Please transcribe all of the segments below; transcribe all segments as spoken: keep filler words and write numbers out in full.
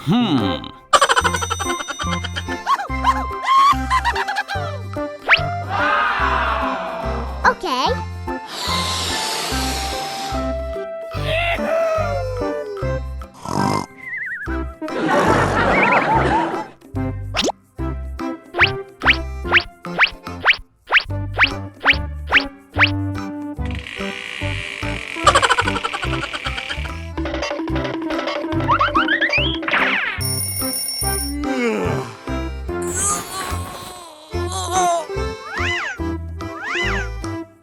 Hmm. Okay.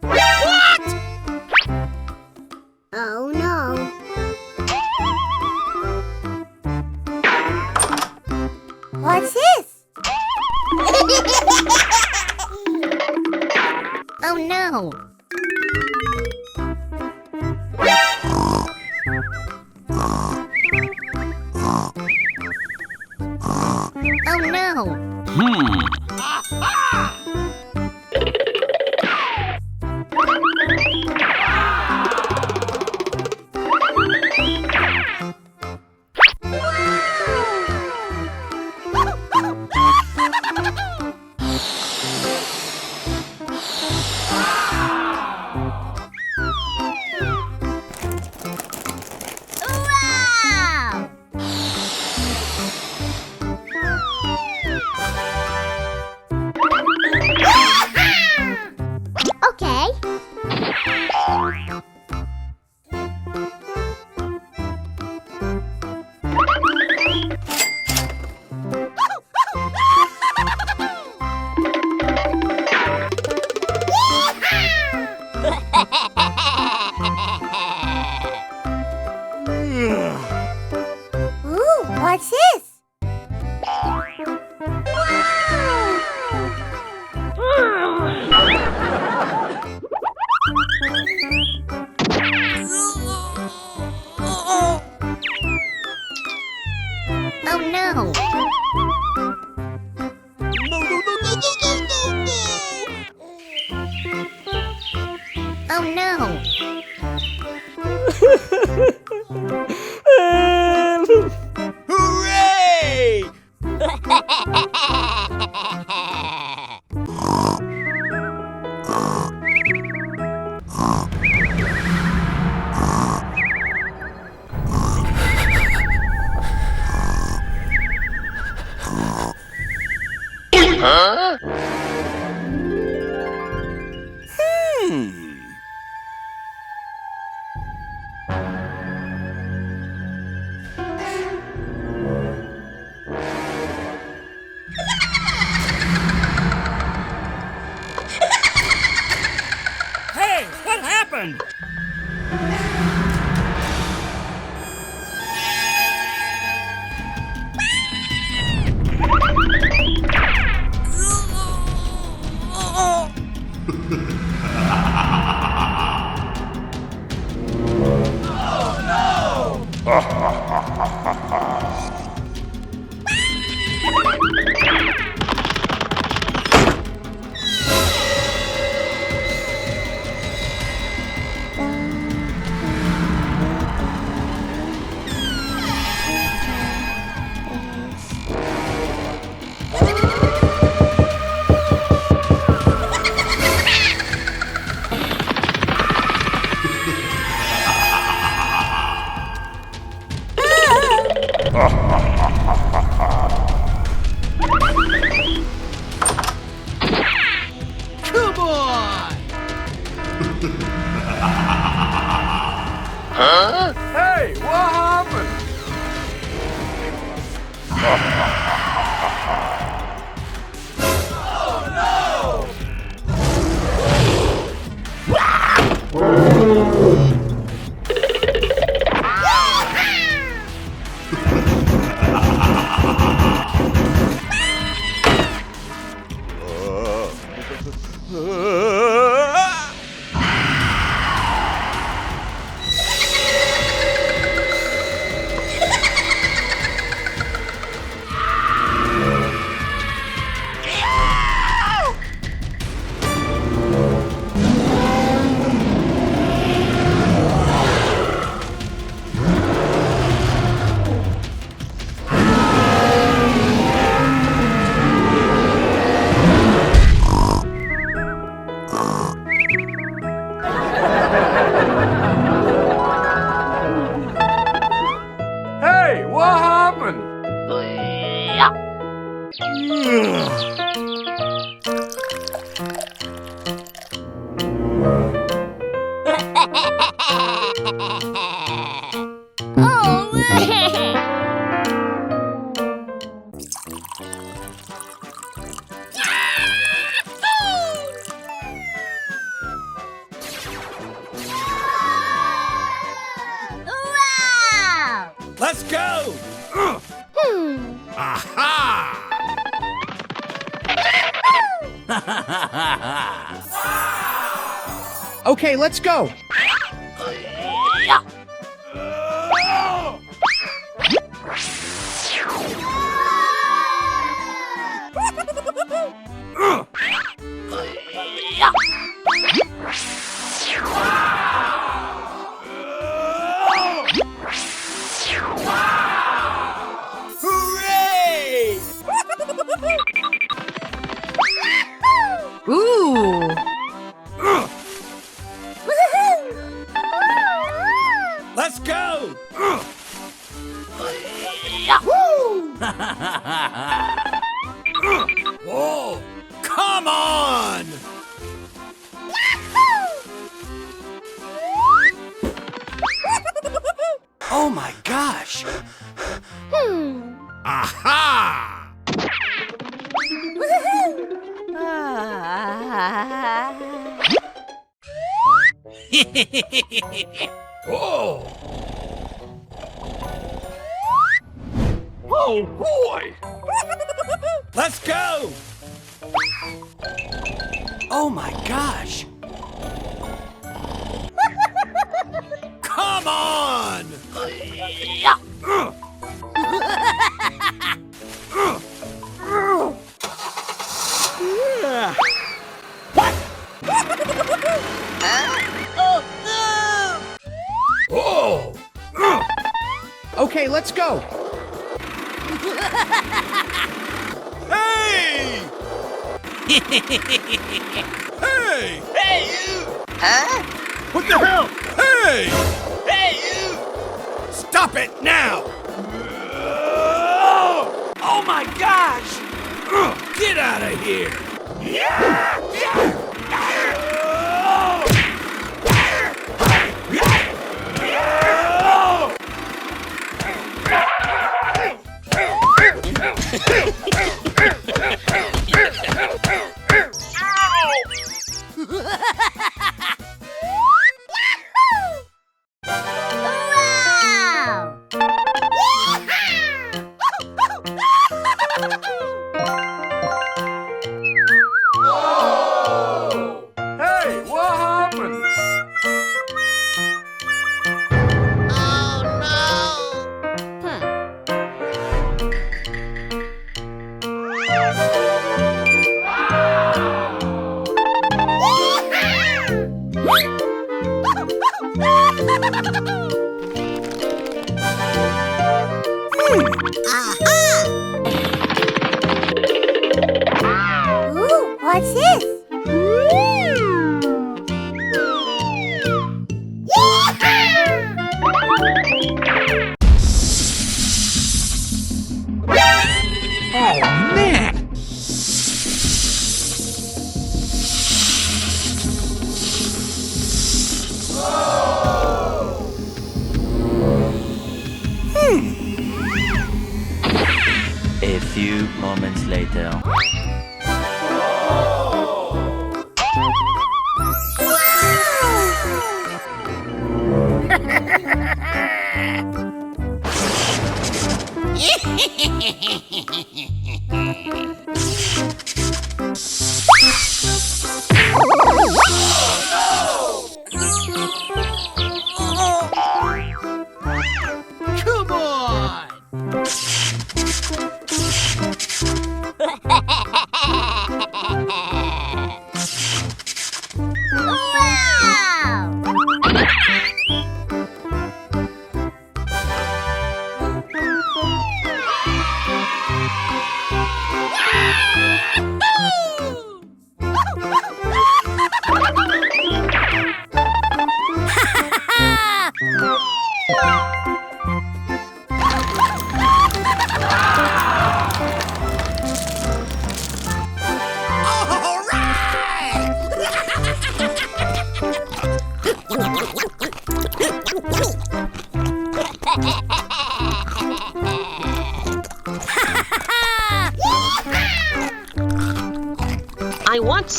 What? Oh no. What's this? Oh no. Oh no. Hmm. Wow! Okay. Ooh, what's this? Oh no! Oh no! Hooray! Huh? Hmm. Hey, what happened? Come on! Huh? Hey, what happened? Oh. Wow! Let's go! Hmm. Aha! Okay, let's go. Hooray! Ooh. Let's go! Whoa! Come on! Oh my gosh! Hmm. Aha! Oh! Oh boy! Let's go! Oh my gosh! Come on! What? Huh? Oh, no! Oh! Okay, let's go. Hey! Hey! Hey, you! Huh? What the hell? Hey! Hey, you! Stop it now! Oh my gosh! Get out of here! Wow! Hey, what happened? Oh, no! Hmm. Aha! Ooh, what's this? Oh, man! Hmm. A few moments later. Come on! Wow!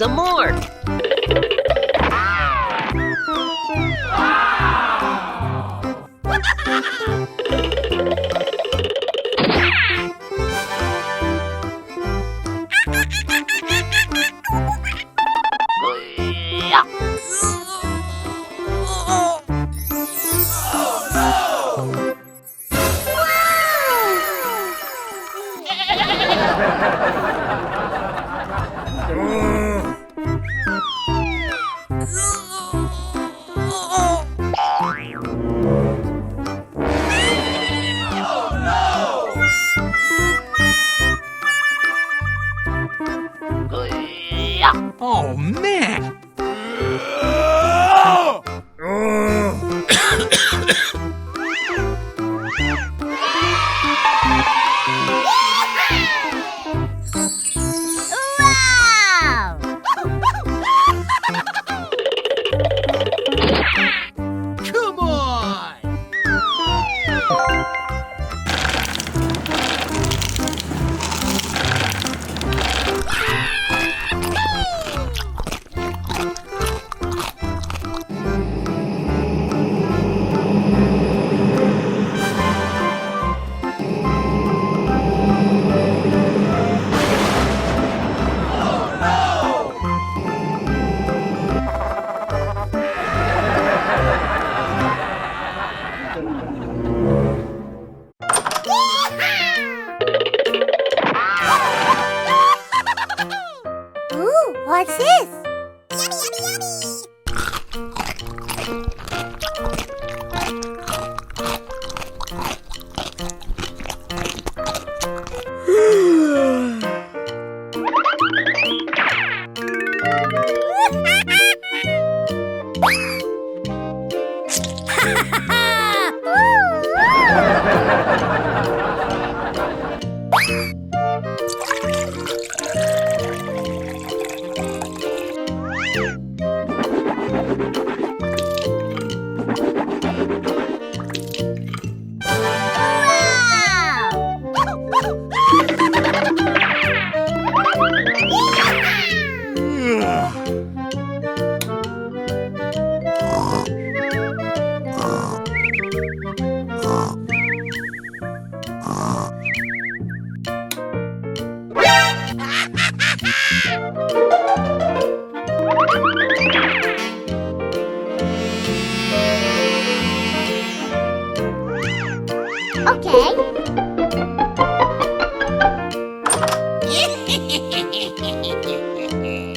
the morgue. Oh, man! Wow! Come on! Ooh, what's this? Yummy, yummy, yummy!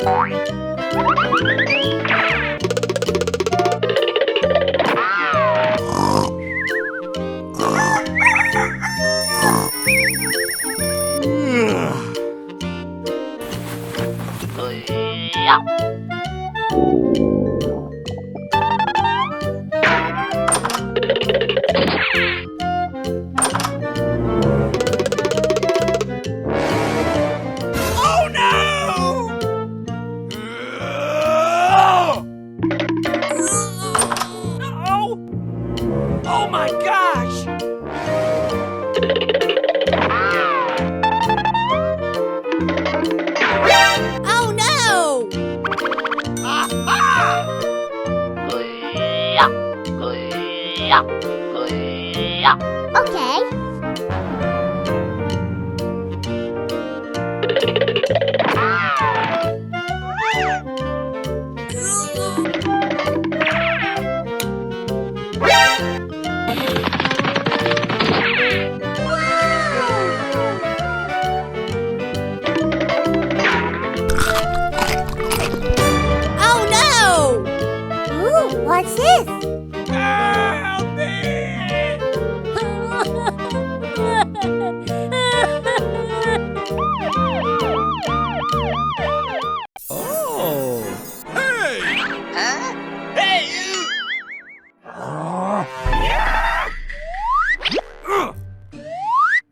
Okay.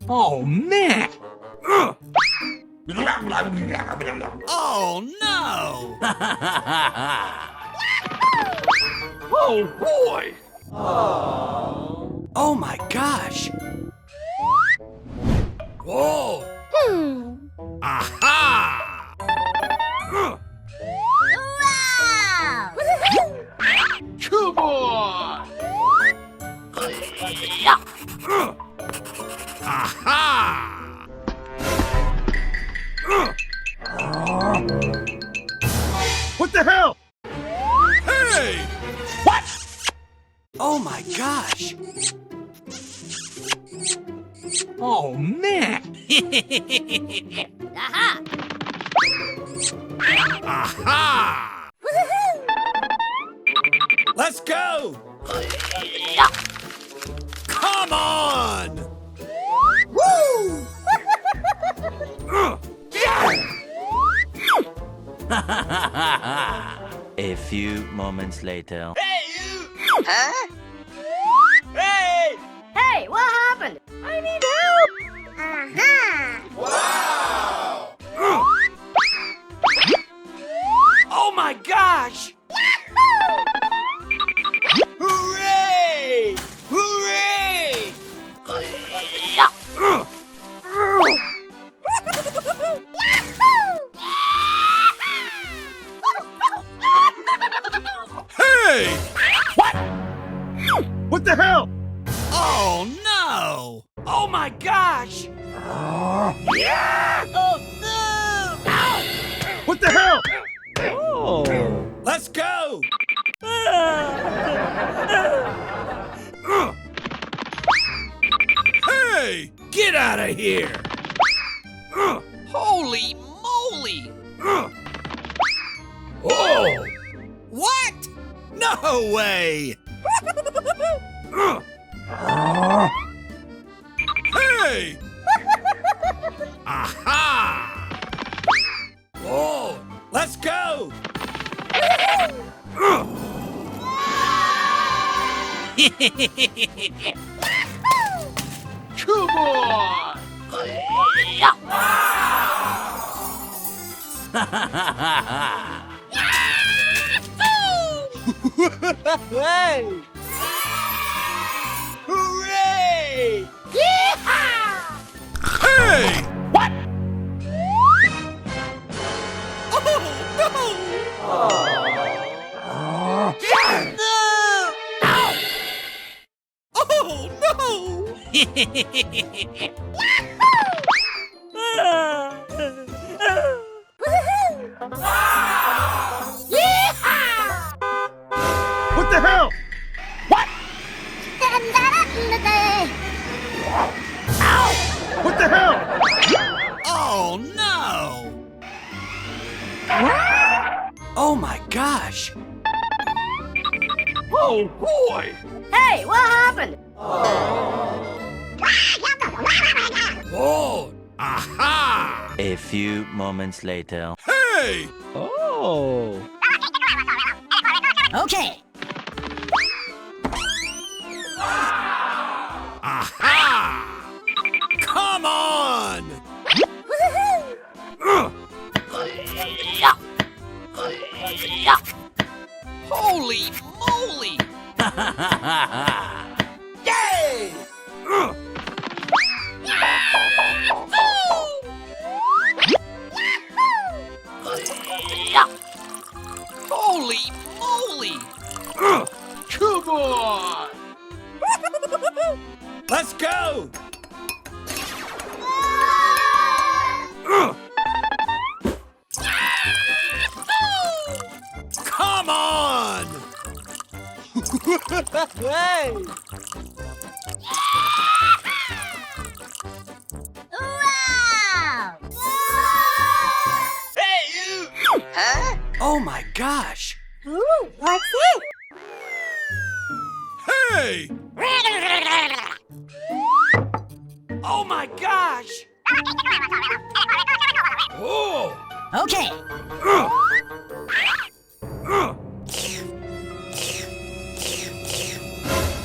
Oh, man! Oh, no! Oh, boy! Oh my gosh! Whoa! Hmm. Aha! Wow! Come on! Aha! What the hell? Hey! What? Oh my gosh! Oh, man! Aha! Aha! Let's go! Come on! Woo! A few moments later. Hey, you! Huh? Hey! Hey, what happened? I need help! Uh-huh! Wow! Oh my gosh! Hooray! Hooray! Hey! What? What the hell? Oh, no! Oh my gosh! Oh, no! What the hell? Oh. Let's go! Hey! Get out of here! Holy moly! Oh! What? No way! Hey! Aha! Oh, let's go! Come on! Hey! Hooray! Yeehaw! Hey! What? Oh, no! No! Ow! Oh, no! Yahoo! Woohoo! Yeehaw! What the hell? What? Ow! What the hell? Oh, no! Oh my gosh! Oh, boy! Hey, what happened? Oh, aha! A few moments later. Hey! Oh! Okay. Aha! Come on! Woohoo! Holy moly! Yay! Holy moly! Come on! Let's go! Come on! Hey! Wow! Hey, you! Huh? Oh my gosh! Ooh, what's it? Hey! Oh my gosh! Oh! Okay.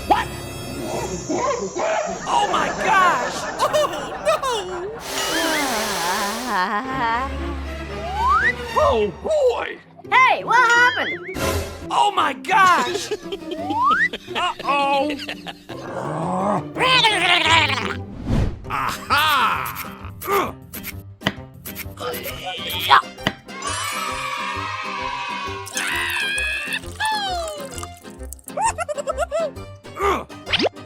What? Oh my gosh! Oh, Oh boy! Hey, what happened? Oh my gosh! Uh-oh! Aha!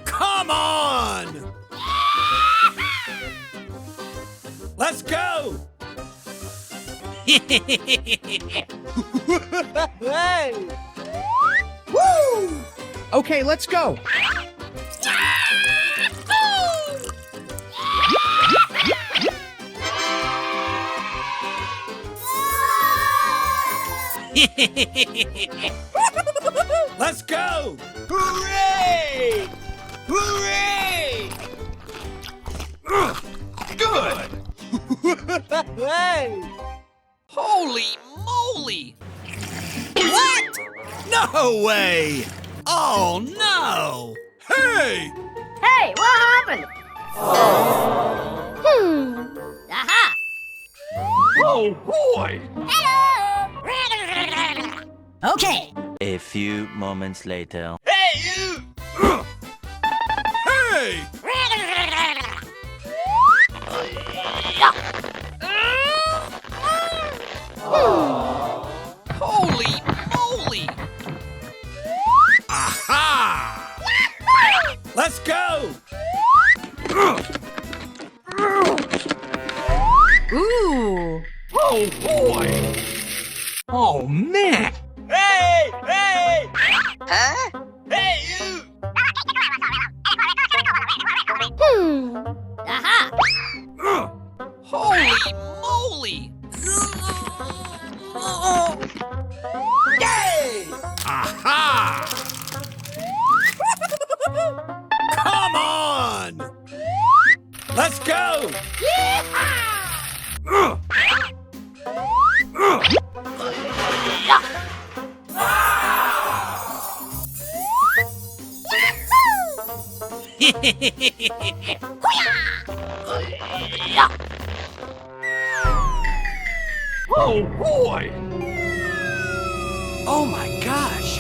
Come on! Let's go! Hey! Woo! Okay, let's go. Let's go! Hooray! Hooray! Good! Hey! Holy moly! What? No way! Oh no! Hey! Hey, what happened? Hmm. Aha! Oh boy! Hello! Okay. A few moments later. Hey, you! Hey! Holy moly! Aha! Let's go! Ooh. Oh boy! Oh man! Hey! Hey! Huh? Hey, you! Hmm. Aha! Holy moly! Yay! Aha! Come on! Let's go! Yeehaw! Oh boy! Oh my gosh!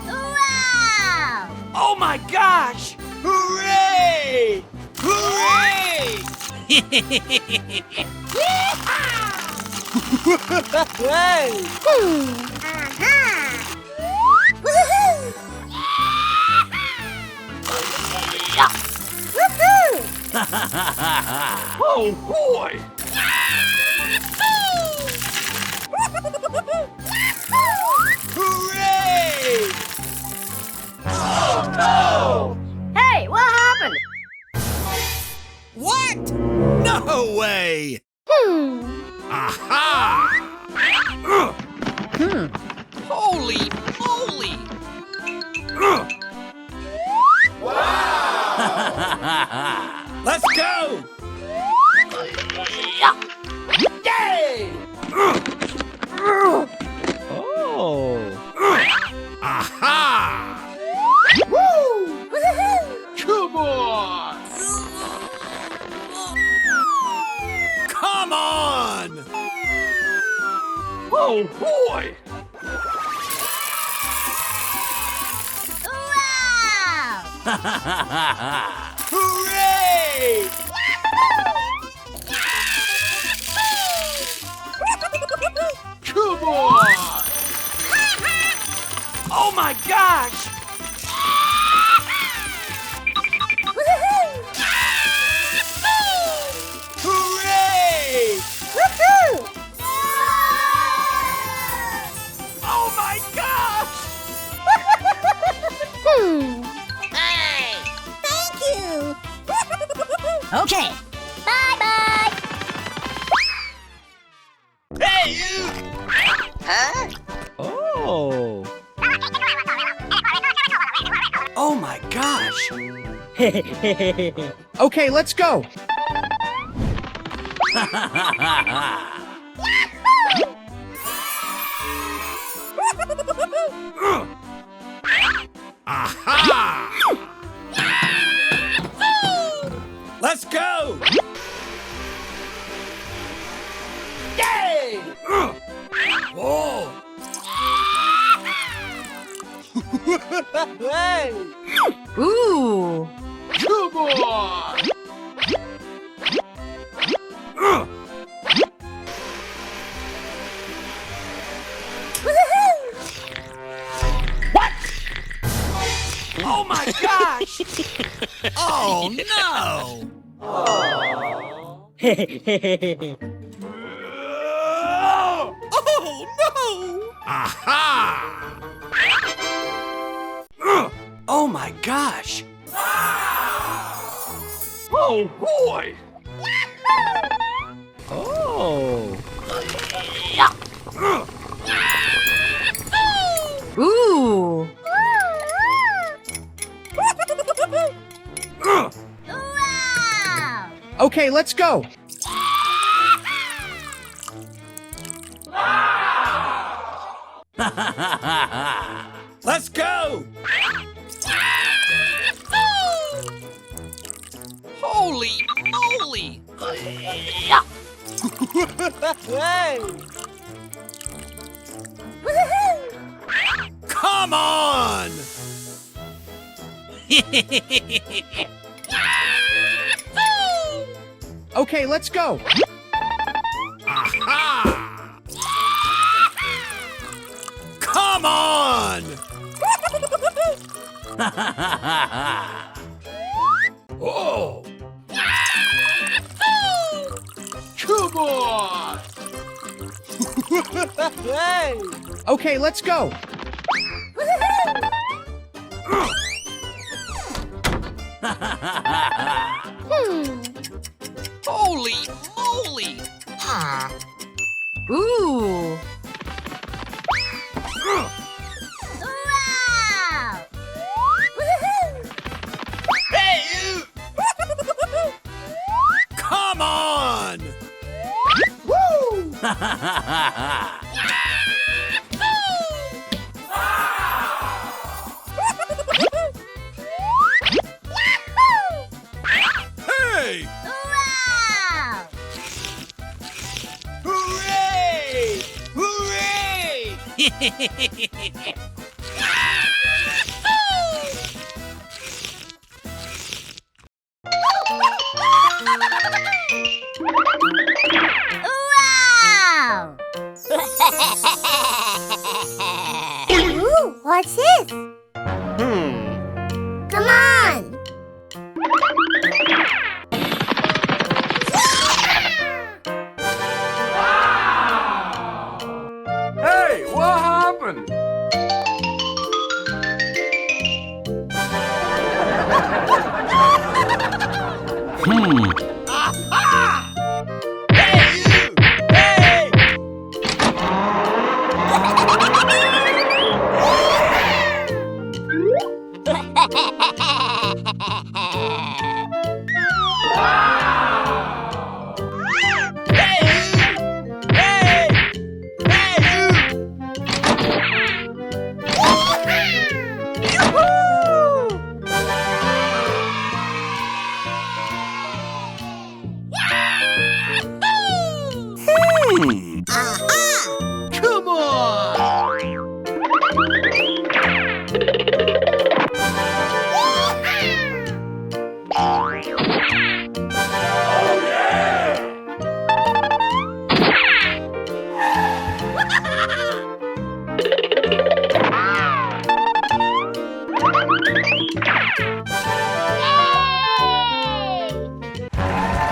Wow! Oh my gosh! Hooray! Hooray! Yeehaw! Hey! Hmm. Aha! Woohoo! Woohoo! Oh boy! Hooray! Oh no! Hey, what happened? What? No way! Hmm. Aha! Hmm. Holy moly! Wow! Let's go! Yay! Oh! Aha! Woo! Woohoo! Come on! Come on! Oh boy! Wow! Hooray! Come on! Oh my gosh! Hooray! Woohoo! Oh my gosh! Hmm. Hey! Thank you! Okay. Bye-bye! Hey, you! Huh? Oh. Oh my gosh! Okay, let's go! Aha! Let's go! Ooh! Come on! What? Oh my gosh! Oh no! Oh no! Aha! Oh my gosh! Oh boy! Oh! Ooh! Wow! Okay, let's go! Let's go! Holy moly! Hey! Come on! Okay, let's go. Aha! Come on! Oh! Come on! Hey! Okay, let's go. Hmm. Holy moly! Ooh. Wow! Hey, you! Come on! Woo! Hey! Wow! Hooray! Hooray! Wow! Ooh, what's this? Hmm. Come on! Hey, what happened? Hmm. Aha! Hey, you! Hey! Hmm. Aha! Come on!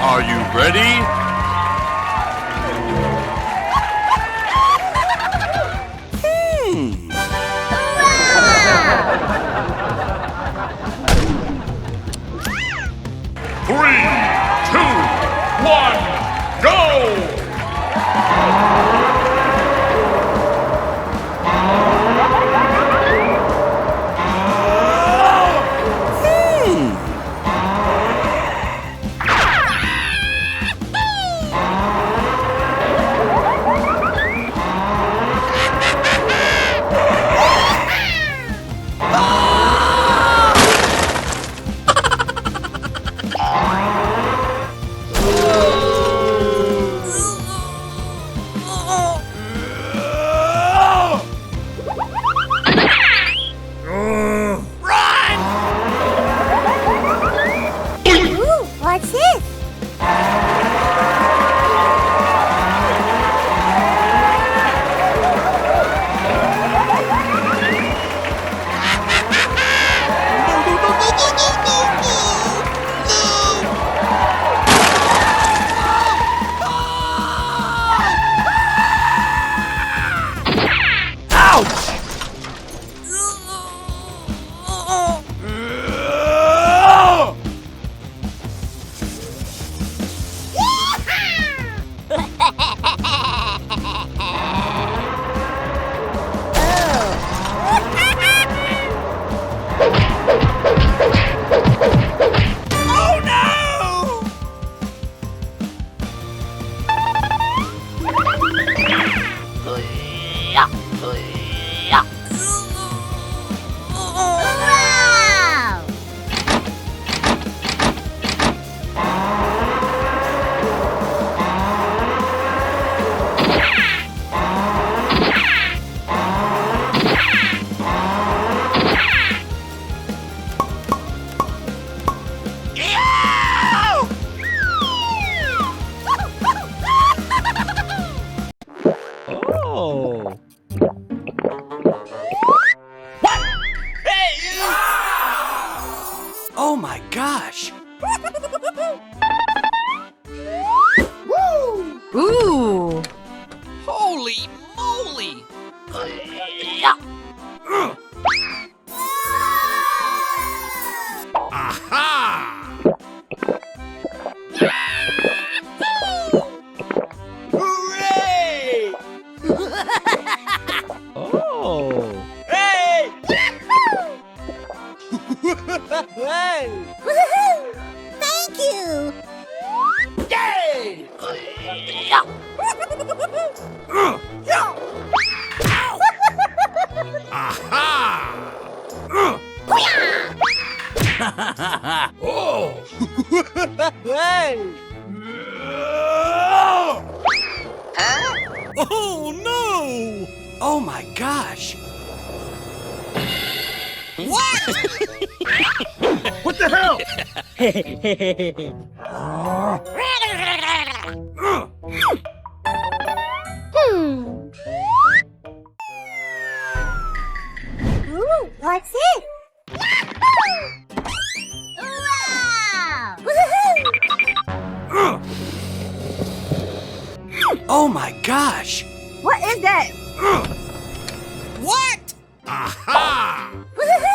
Are you ready? Hmm. Wow! Three, two, one, go! Hmm. Oh my gosh! Ooh! Holy moly! Aha! Hooray! Oh! Hey! Hey! Woohoo! Thank you! Yay! Aha! Oh! Hey! Oh no! Oh my gosh! What? What the hell? Hmm. Ooh, what's it? Wow! Woohoo! Oh my gosh! What is that? What? Aha! Woohoo!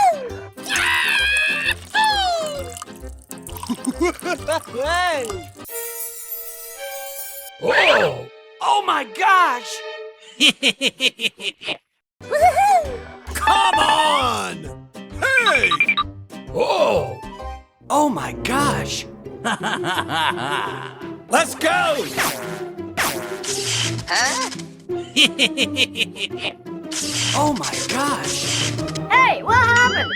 Hey! Oh! Oh my gosh! Woohoo! Come on! Hey! Oh! Oh my gosh! Let's go! Huh? Oh my gosh! Hey, what happened?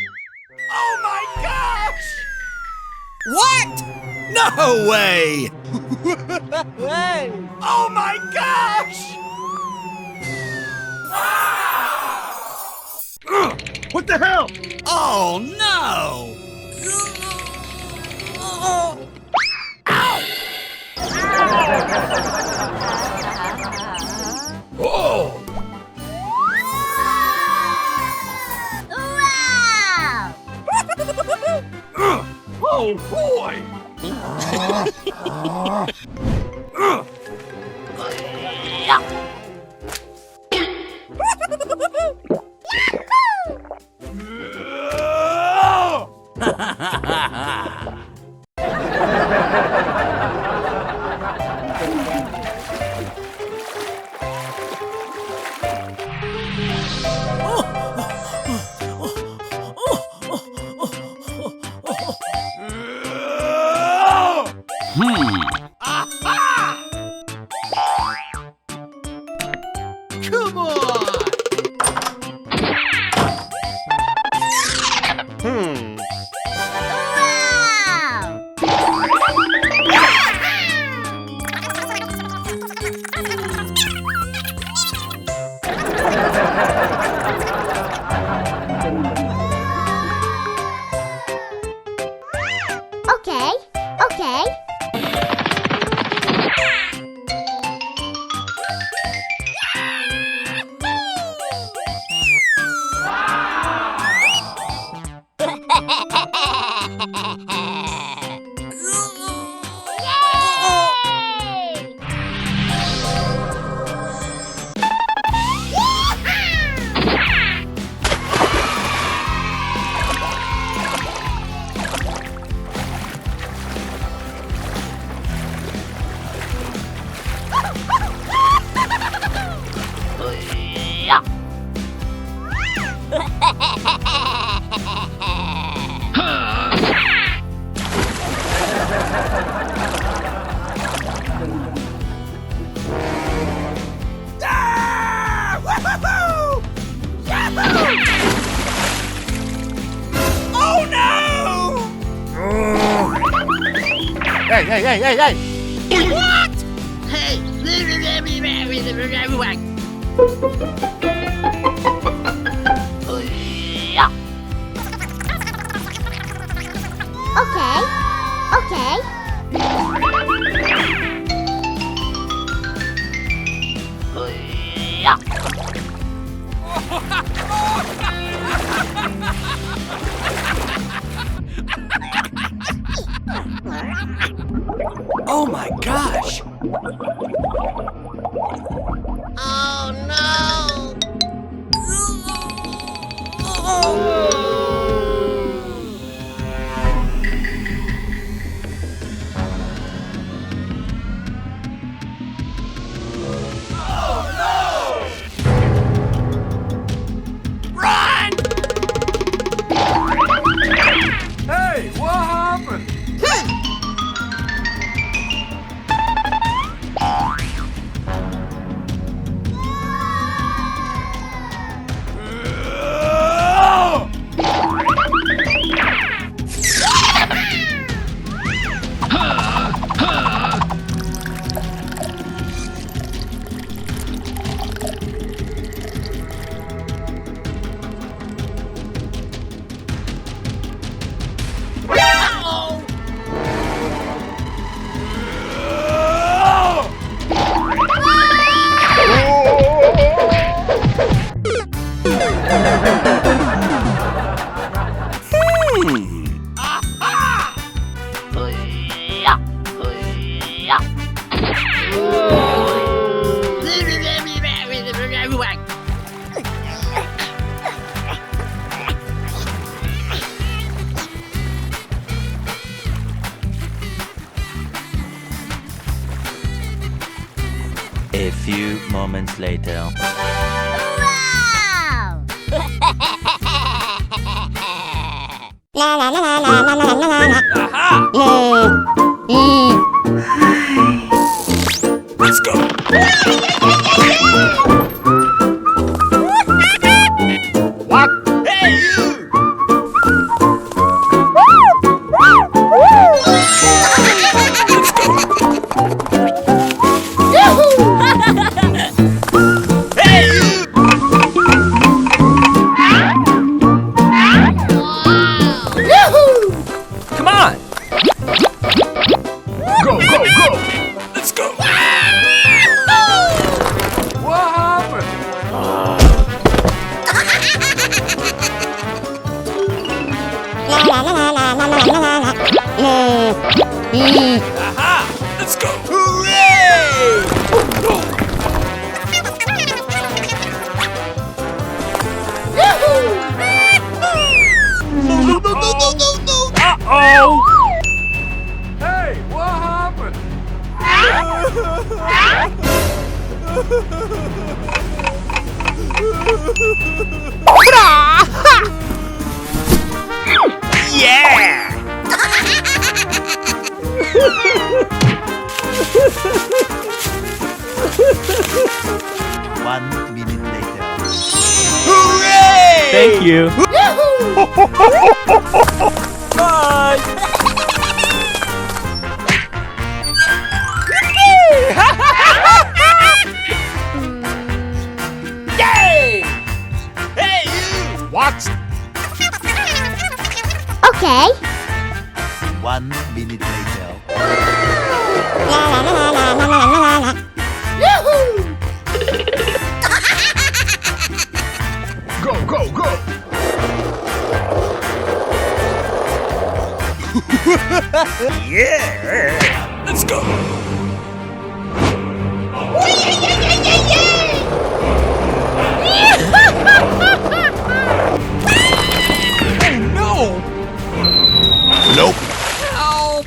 Oh my gosh! What? No way! Hey! Oh my gosh! Ugh, what the hell? Oh no! Ow! Oh! Wow! Oh boy! Hmm. Aha! Come on! Hmm. Wow! Okay, okay. Ah! Woohoo! Yahoo! Oh no! Hey, hey, hey, hey, hey! What? Hey! Okay, okay. Oh my gosh! Oh no! Run! Hey, what happened? A few moments later. Wow! Aha! Mm. Let's go! What? Hey, you! Hey, you! Come on! Go, go, go! Let's go! What happened? Aha! Let's go! Hooray! No, no, no, no, no, no, no! Uh-oh! Hey, what happened? Yeah! One minute later. Hooray! Thank you. Bye! Yay! Hey, you! What? Okay. One minute later. Yahoo! Go, go, go! Yeah! Let's go! Oh, no! Nope. Help!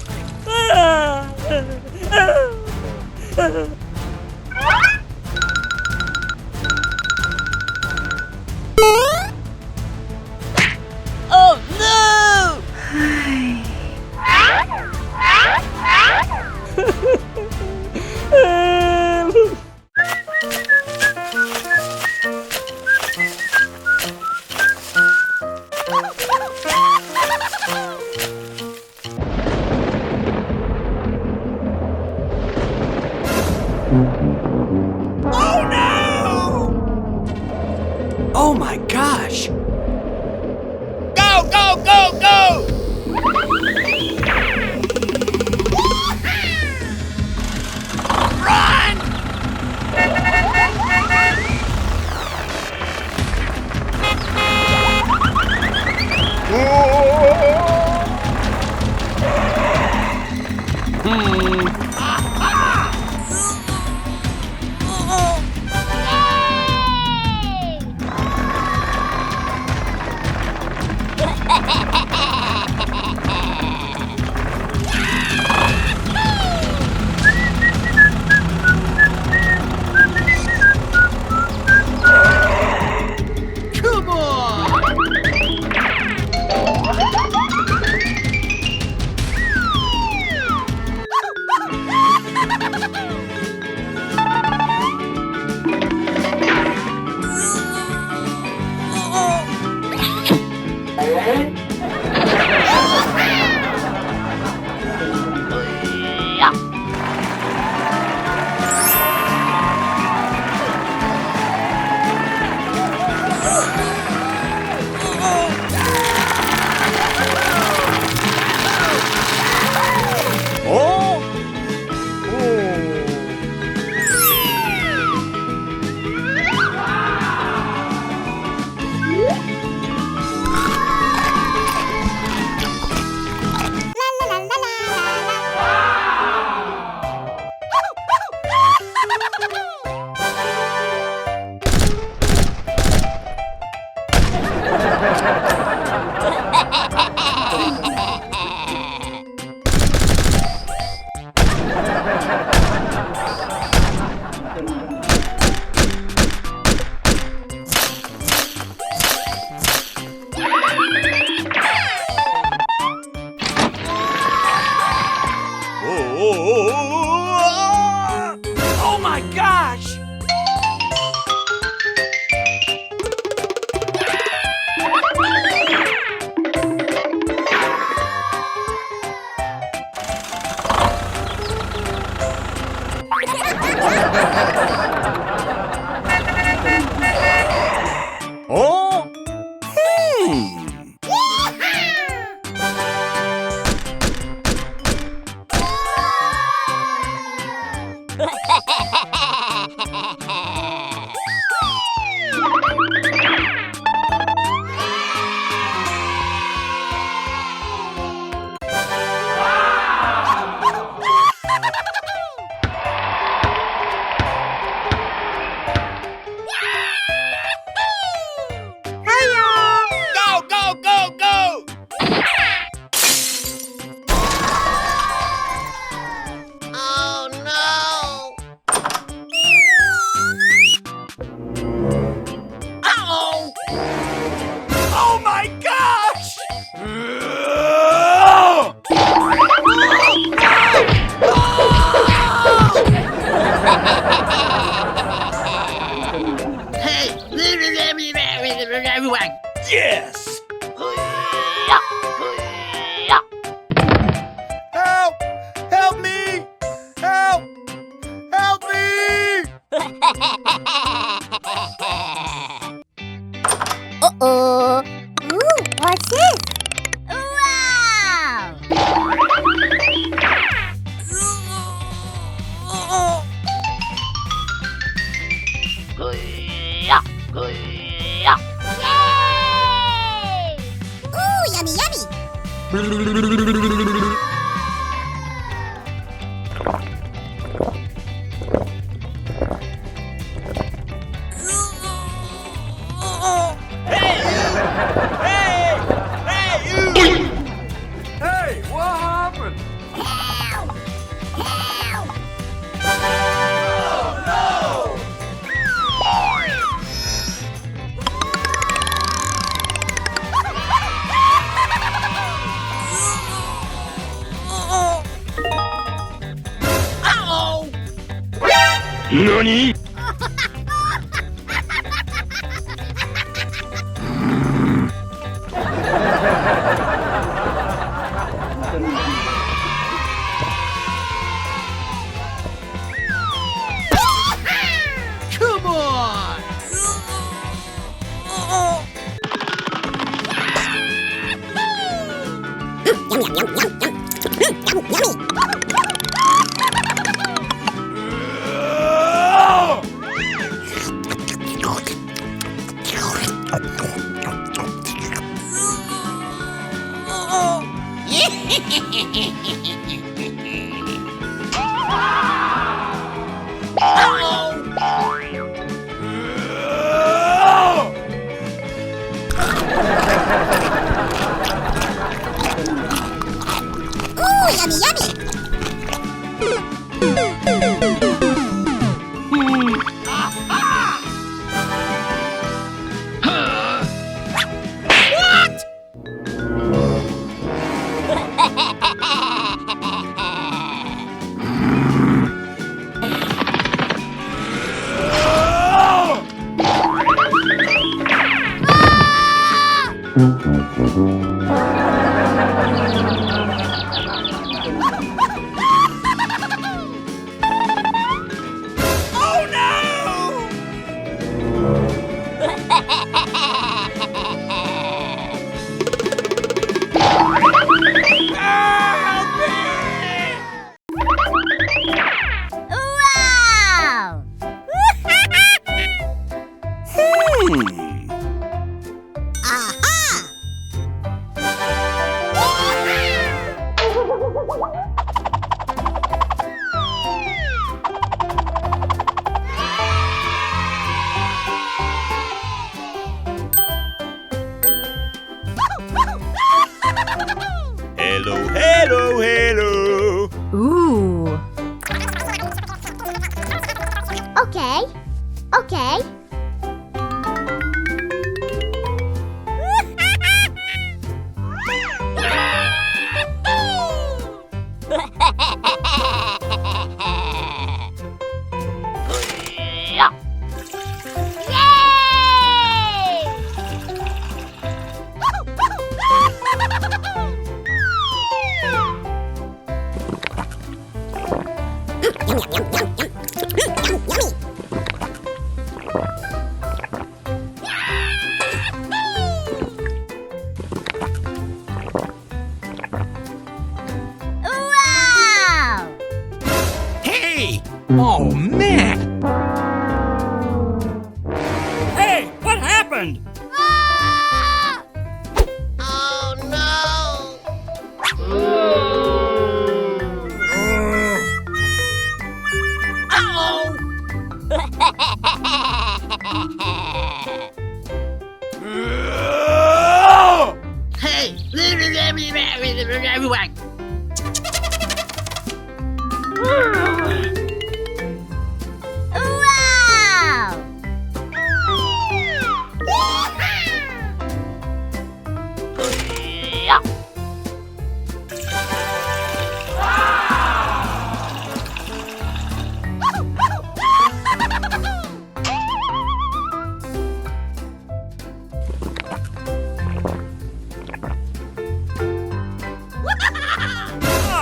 Oh, no! Hey! Hey! Hey, you! Hey, what happened? Nani? Come on! Ooh, yummy, yummy. What? Oh, no! Help me! Wow! Hmm. Aha! Hello, hello, hello. Ooh. Okay. Okay. Wow! Hey! Oh, man! Hey, what happened? Ah! Oh, no! Uh-oh! Hey! Wow!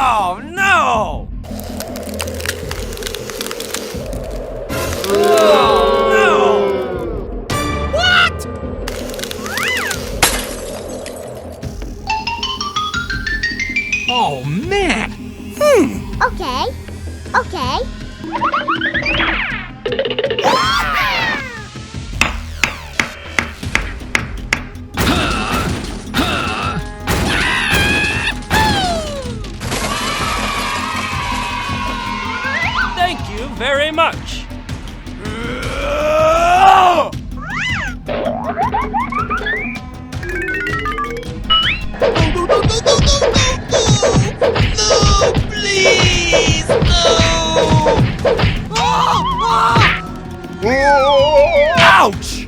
Oh, no! Oh, no! What? Oh, man! Hmm. Okay. Okay. very much. No, please, no! Ouch!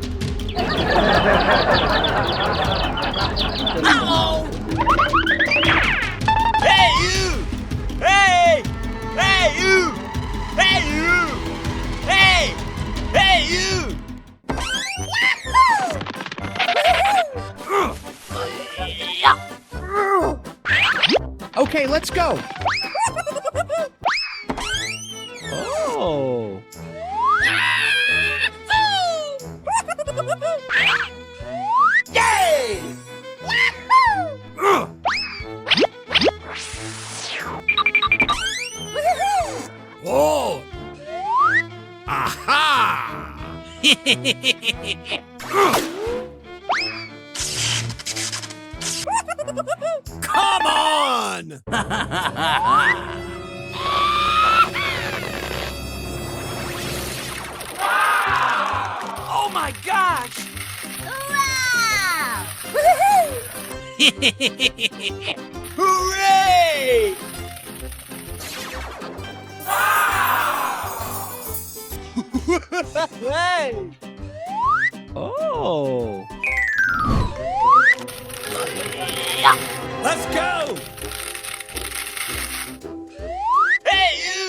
Ow! Hey, you! Hey! Hey, you! Hey, you! Hey! Hey, you! Okay, let's go. Oh. Yay! Oh! Aha! Come on! Oh my gosh! Wow! Hooray! Hey! Oh. Let's go! Hey, you!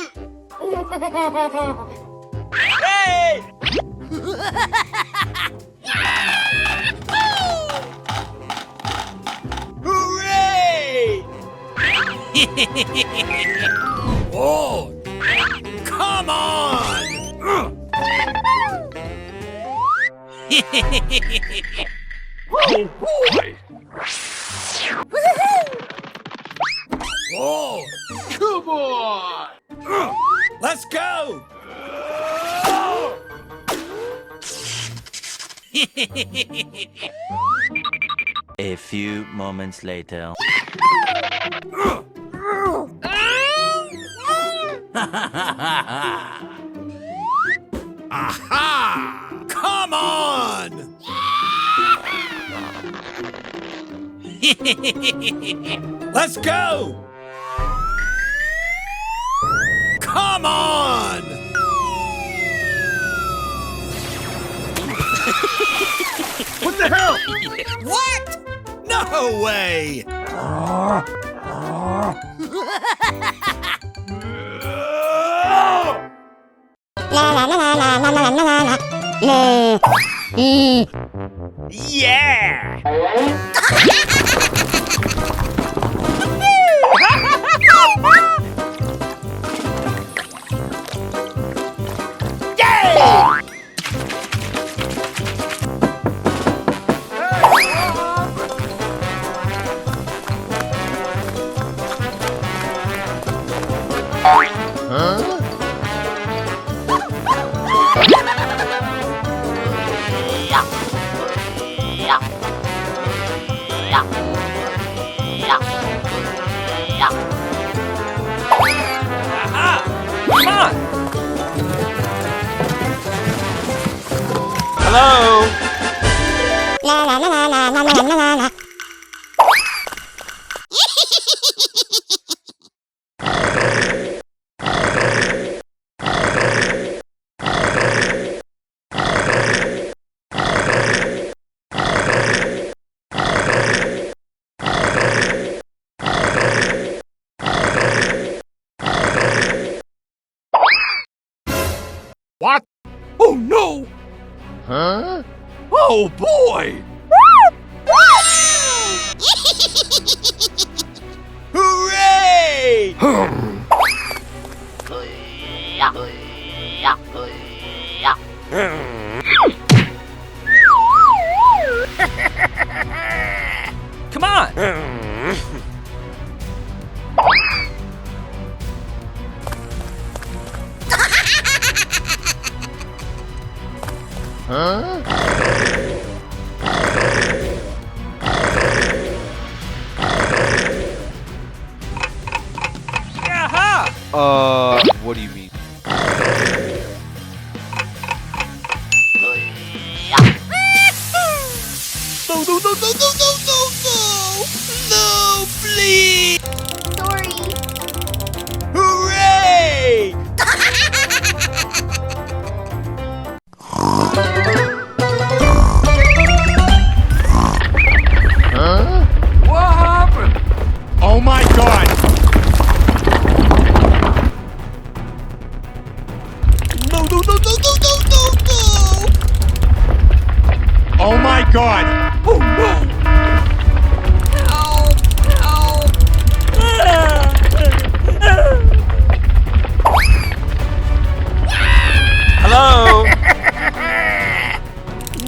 Hey! Hooray! Oh, come on! Oh, boy! Oh, come on! Let's go! A few moments later. Aha! Come on! Let's go! Come on! What the hell? What? No way! Yeah! Yay! Aha! Come on! Hello? What? Oh no! Huh? Oh boy! Hooray! Come on! Huh? Aha! Uh, what do you mean? No, no, no, no, no, no, no, no! No, please! Sorry. Hooray! Huh? What happened? Oh my God! No, no, no, no! Oh my God! Oh no! Help! Help! Hello?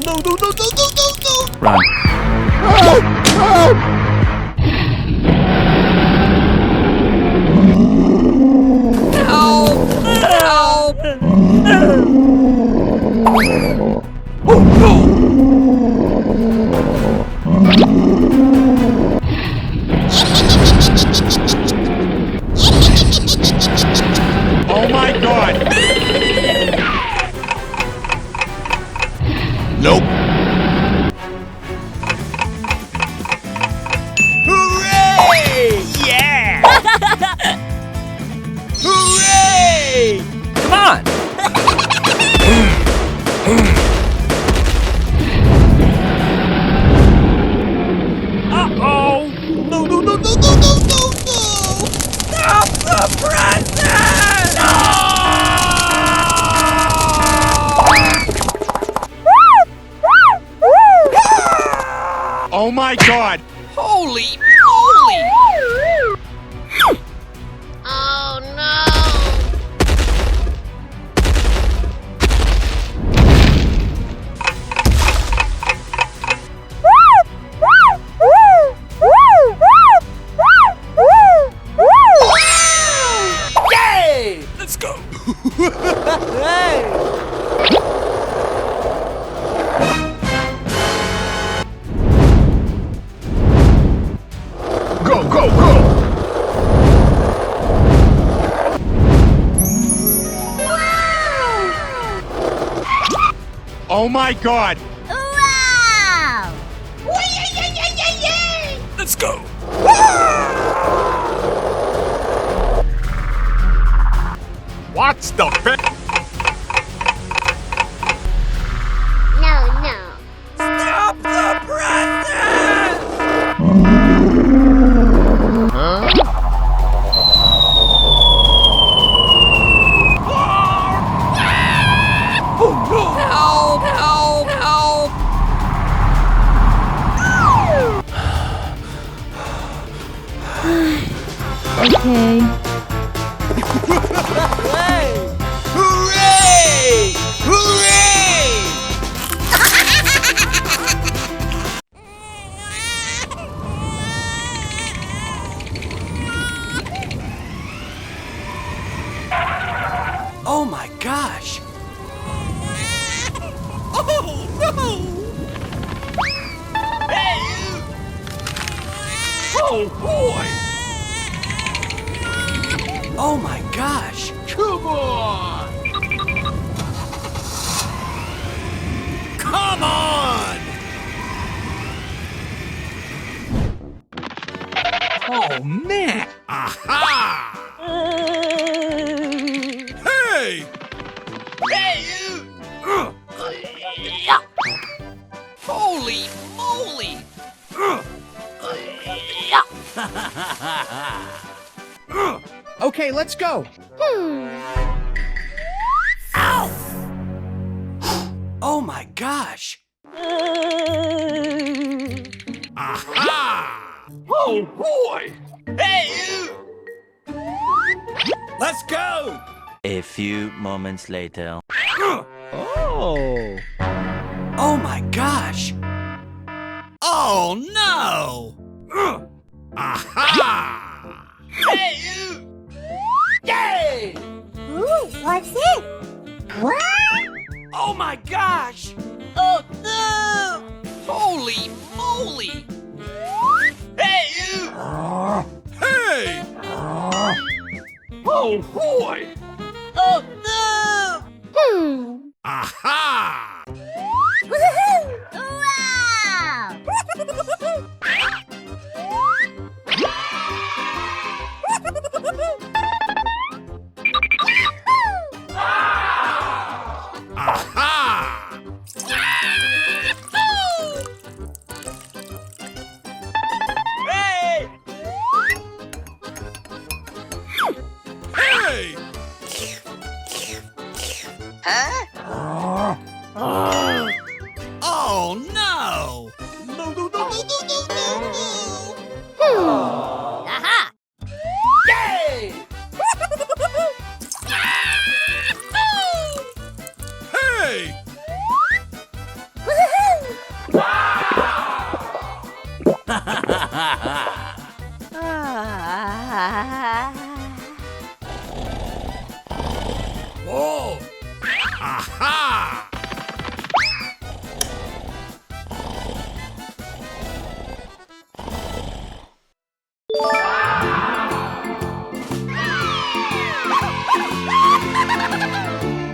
No, no, no, no, no, no, no! Run. Help! Help! Oh no! Oh my God! Nope. Hooray! Yeah! Hooray! Come on! Uh-oh! No, no, no, no! Stop the presses! No! Oh my God! Holy moly! Oh no! Yay! Let's go! Hey! Go, go, go! Oh my God! Wow! Let's go! What's the pi- No, no. Stop the presses! Huh? Oh no! Help! Help! Help! Okay. Hooray! Hooray! Oh my gosh! Oh no! Hey! Oh boy! Oh my gosh! Come on! Come on! Oh man! Aha! Hey! Hey! Holy moly! Okay, let's go. Hmm. Ow! Oh my gosh! Aha! Oh boy! Hey, you! Let's go! A few moments later. Oh! Oh my gosh! Oh no! Aha! Hey, you! Yay! Ooh, what's it? What? Oh my gosh! Oh no! Holy moly! Hey, you! Hey! Oh boy! Oh Aha!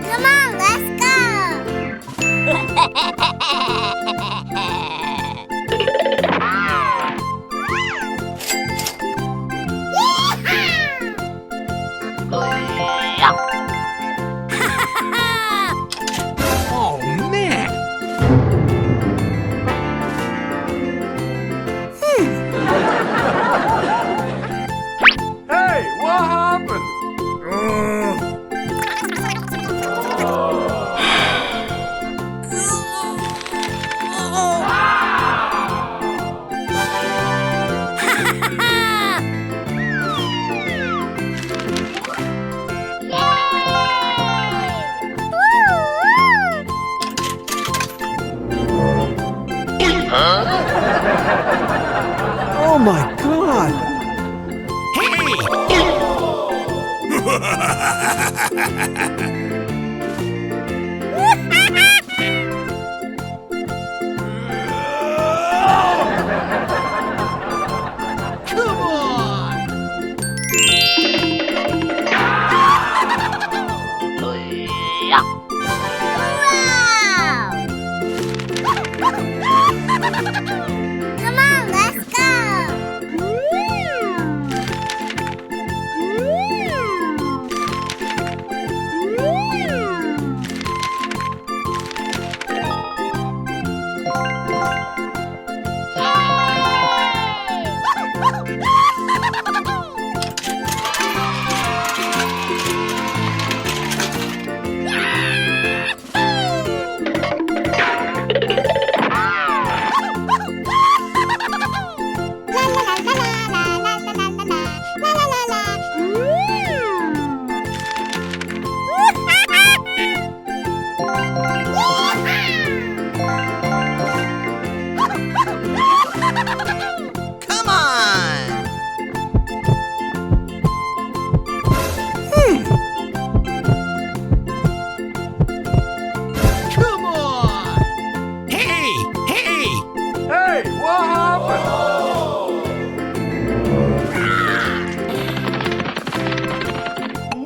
Come on, let's go! Oh, man! Hmm. Hey, what happened? Oh my God! Hey! Come on! Wow! Come on, let's go! Come on! Hmm. Come on! Hey! Hey! Hey, what happened?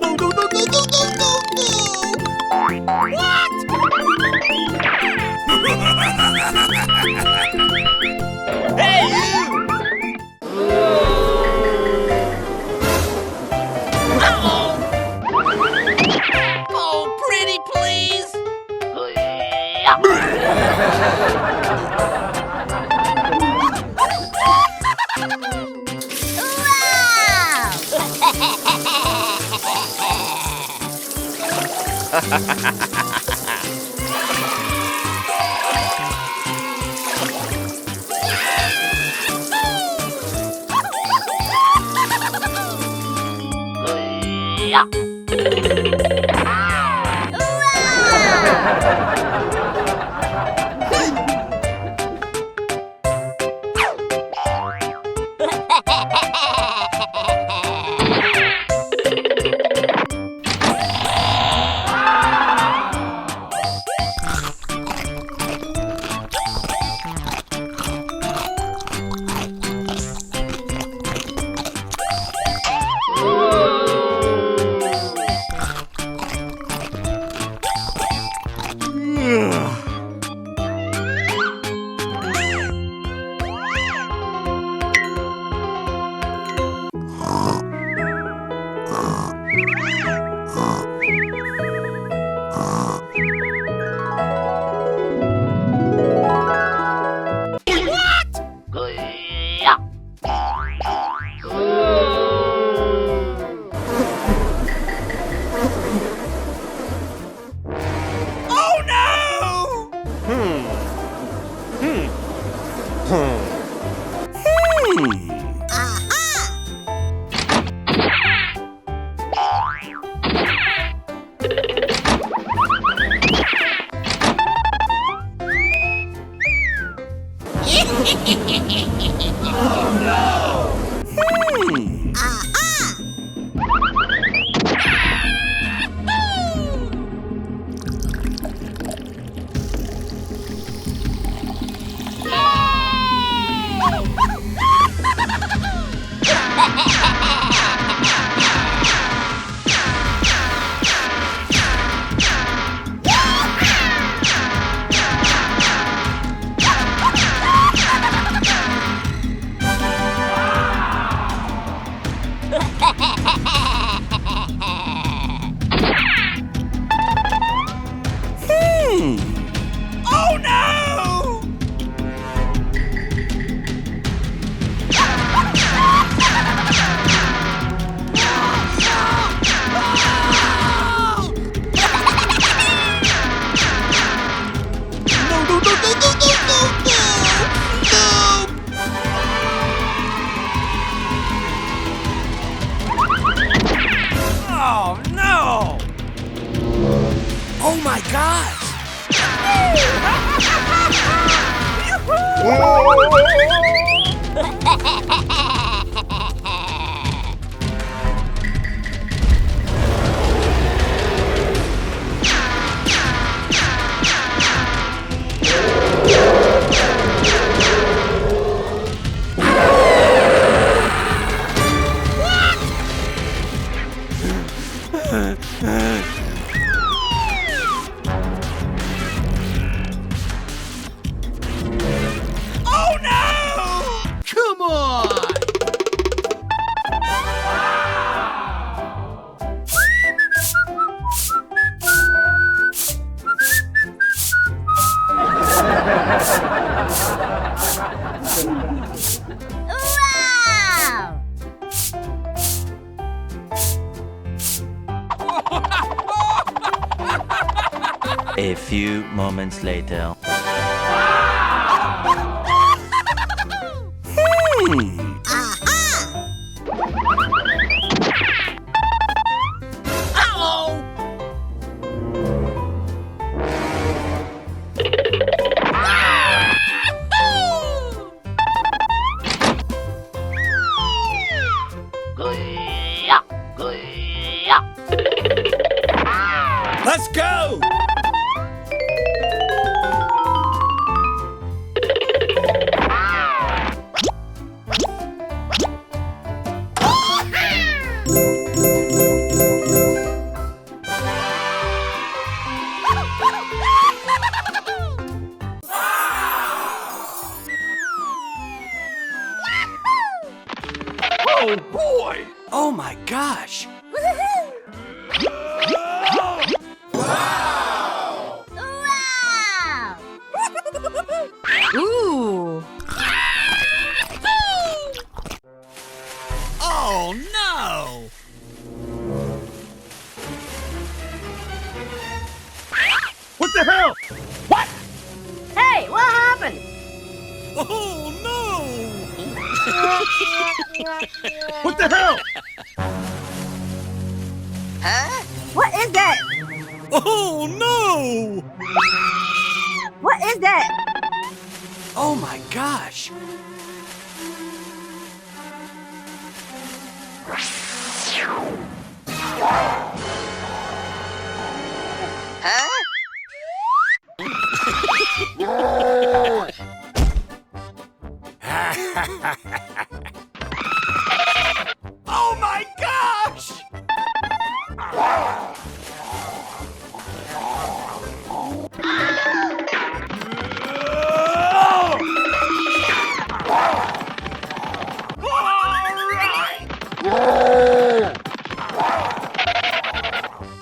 No, no, no, no. What? Hey, you! Oh, pretty please! Wow! gosh! Oh no! Come on! Wow! A few moments later. Hmm. Aha! Uh-oh! Let's go! Oh boy! Oh my gosh! Woohoo! Wow! Wow! Ooh! Oh no! What the hell? What? Hey, what happened? Oh no! What the hell? Huh? What is that? Oh no! What is that? Oh my gosh! Huh? Oh my gosh!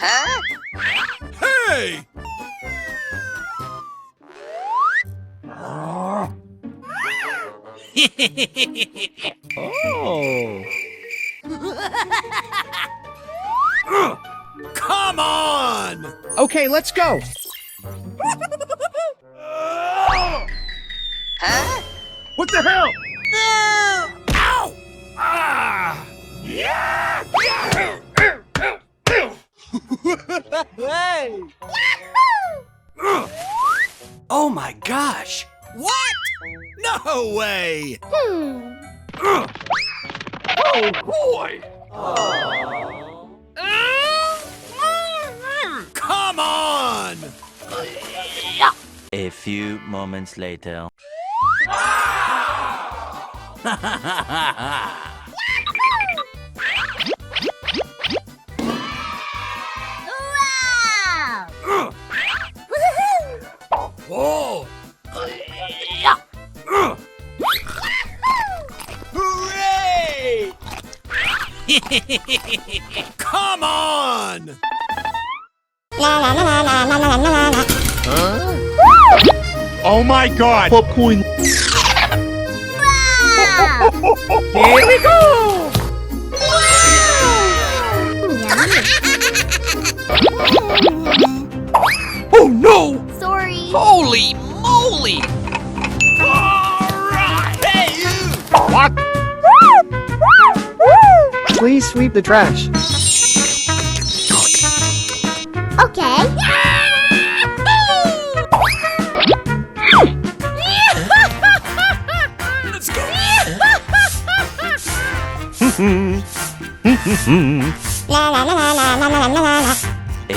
Huh? Hey! Oh. Come on! Okay, let's go. Huh? What the hell? No! Ow! Ah! Yeah! Hey! Oh my gosh! What? No way! Hmm. Oh boy! Come on! A few moments later. Wow! Woohoo! Oh! Hooray! Come on! Huh? Oh my God! Popcorn. Wow! Here we go! Wow! Oh no! Sorry. Holy moly! All right! Hey, you! What? Please sweep the trash. Okay. A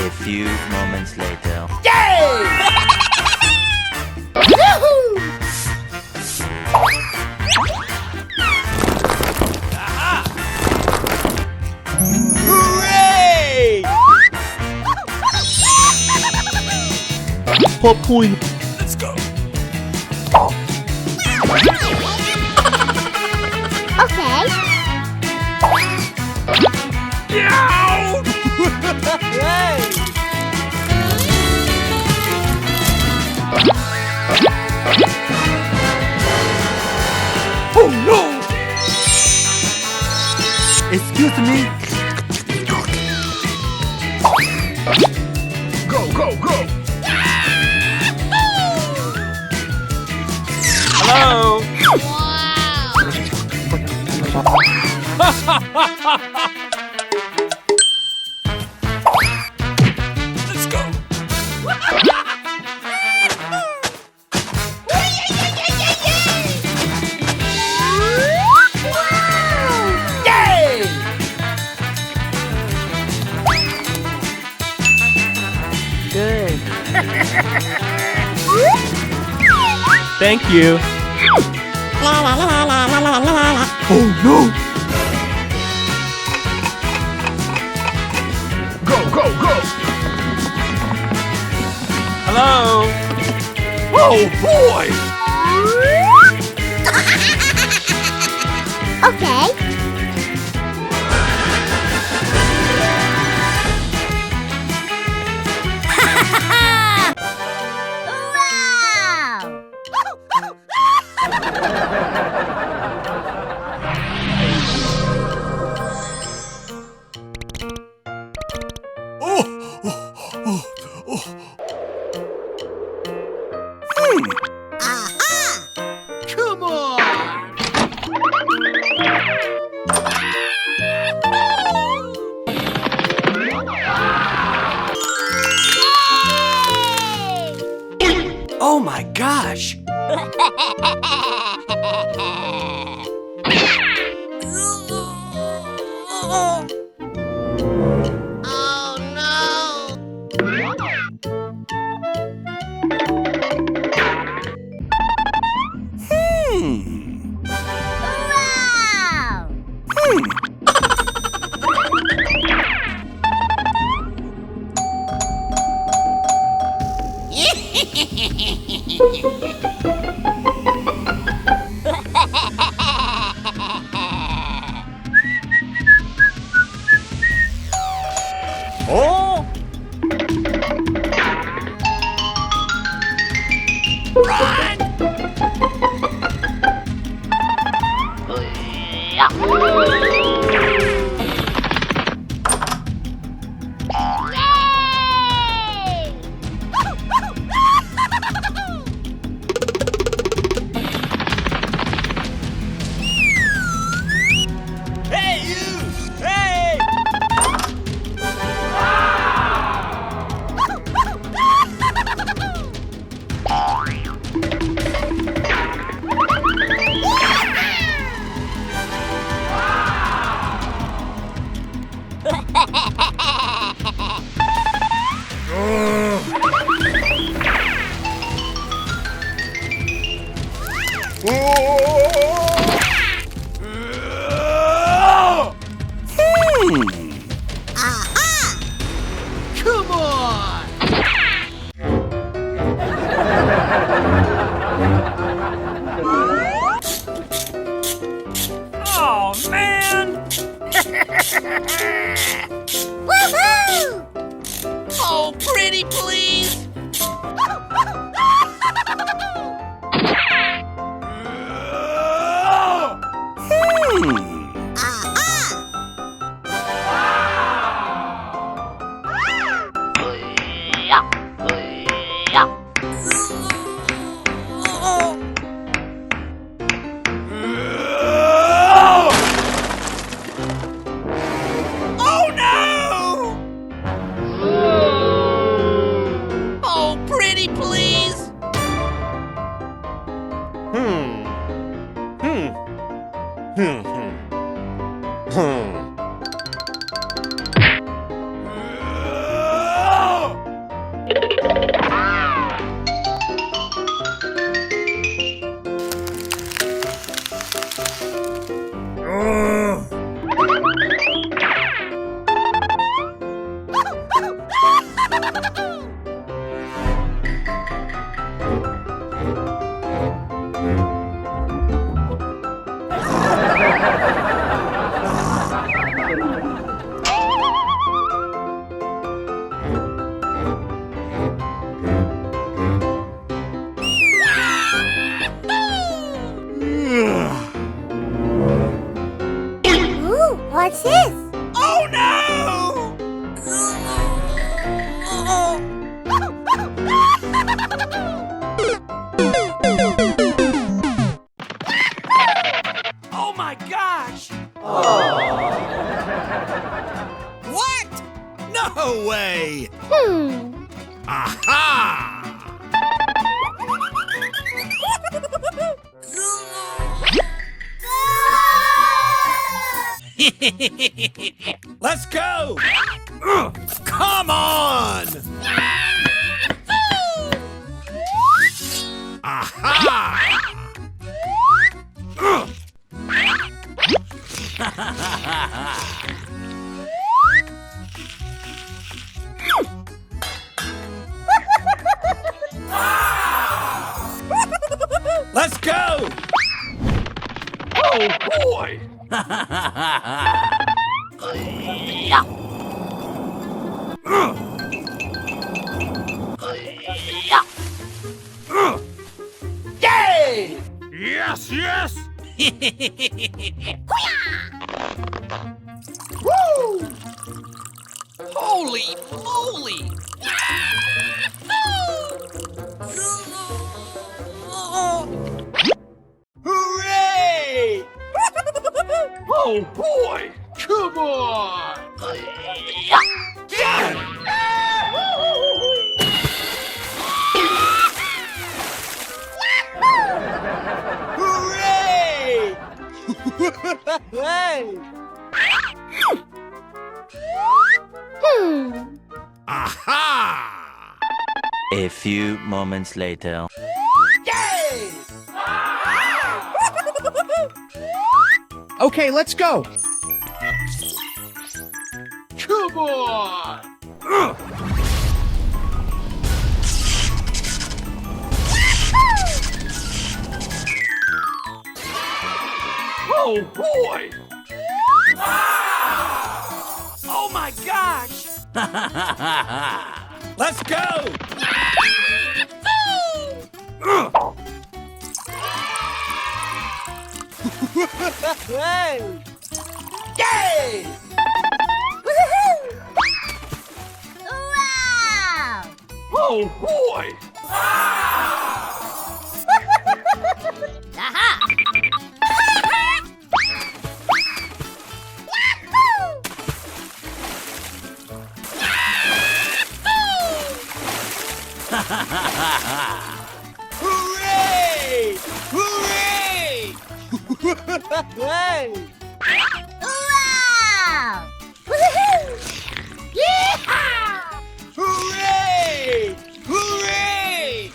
few moments later. Yay! Hooray! Pop point. Let's go. Okay. Oh no! Excuse me. Go, go, go! Hello! Wow! Let's go! Yay! Good. Thank you. Oh no! Go, go, go! Hello? Oh boy! Okay. Wow! Oh, oh, oh, oh. Hmm. Aha! Come on! Yay! Oh my gosh! Oh no! Hmm. Wow! Hmm. Oh! Run! Yay! Hey, you! Hey! Hmm. Aha! Come on! Oh, man! Woohoo! Oh, pretty please! Hmm. Aha! Away. Hmm. Aha! Let's go! Come on! Aha! Let's go! Oh boy! Yay! Yes, yes! Woo! Holy moly! Hooray! Oh boy! Come on! Hooray! Hey! Hmm. Aha! A few moments later. Yay! Okay, let's go. Come on! Oh boy! Oh my gosh! Let's go! Hey! Yay! Woohoo! Wow! Oh boy! Aha! Hooray! Hooray! Hey! Wow! Woohoo! Yeehaw! Hooray! Hooray!